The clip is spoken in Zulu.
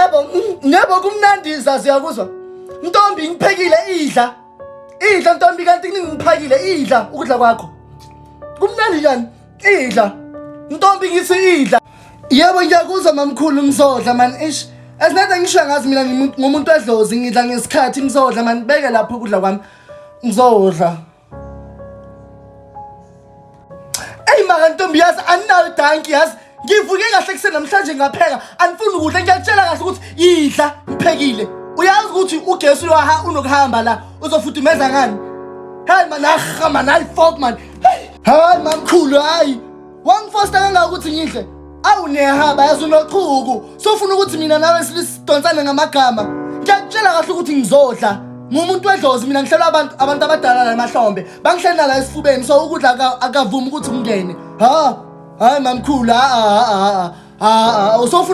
Yebo, yebo kumnandi zazi uyakuzwa. Ntombi ngiphekile idla. Idla ntombi kanti ngiphakile idla ukudla kwakho. Kumnandi njani? Idla. Ntombi ngithi idla. Yebo ngiyakuzwa mamkhulu ngizodla man ish. Ezinade ngisho ngazi mina ngumuntu wedlozi ngidla ngesikhathi ngizodla man beke lapho ukudla kwami. Ngizodla. Eyi maka ntombi yazi aninayo danki yazi ngivuke kahle kuseni namhlanje ngapheka anifuni ukudla ngiyakutshela kahle ukuthi idla ngiphekile uyazi ukuthi ugesi uyaha unokuhamba la uzofudumeza ngani hayi man arha man hayi fok man hayi mamkhulu hayi Wangifosta kangaka ukuthi ngidle. Awu nehaba yazi unochuku. Sofuna ukuthi mina nawe sidonsane ngamagama. Ngiyakutshela kahle ukuthi ngizodla. Ngumuntu wedlozi mina ngihlelwa abantu abantu abadala la emahlombe. Bangihlela la esifubeni so ukudla akavumi ukuthi kungene. Ha? Hayi mamkhulu ha ha ha ha. Usofuna